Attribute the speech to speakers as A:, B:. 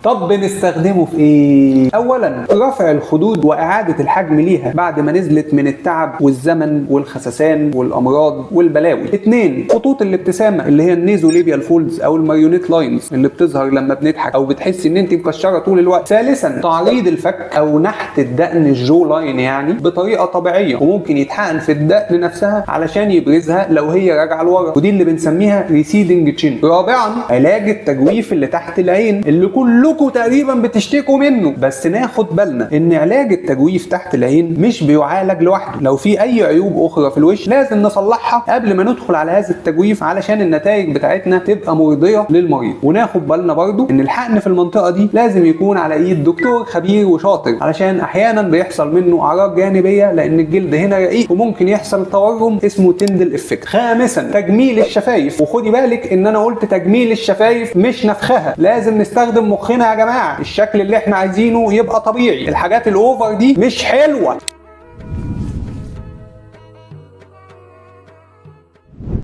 A: طب بنستخدمه في ايه؟ اولا رفع الخدود واعاده الحجم ليها بعد ما نزلت من التعب والزمن والخسسان والامراض والبلاوي. 2 خطوط الابتسامة اللي هي ال nasolabial folds او ال marionette lines اللي بتظهر لما بنضحك او بتحس ان انت مكشره طول الوقت. ثالثا تعريض الفك او نحت الدقن ال jawline يعني بطريقة طبيعية، وممكن يتحقن في الدقن نفسها علشان يبرزها لو هي راجعه لورا، ودي اللي بنسميها receding chin. رابعا علاج التجويف اللي تحت العين اللي كلكم تقريبا بتشتكوا منه، بس ناخد بالنا ان علاج التجويف تحت العين مش بيعالج لوحده، لو في اي عيوب اخرى في الوش لازم نصلحها قبل ما ندخل على هذا التجويف علشان النتائج بتاعتنا تبقى مرضية للمريض. وناخد بالنا برضو ان الحقن في المنطقة دي لازم يكون على ايد دكتور خبير وشاطر، علشان احيانا بيحصل منه اعراض جانبيه لان الجلد هنا رقيق وممكن يحصل تورم اسمه Tyndall effect. خامسا تجميل الشفايف، وخدي بالك ان انا قلت تجميل الشفايف مش نفخها، لازم نستخدم مخنا يا جماعة، الشكل اللي احنا عايزينه يبقى طبيعي، الحاجات ال over دي مش حلوة.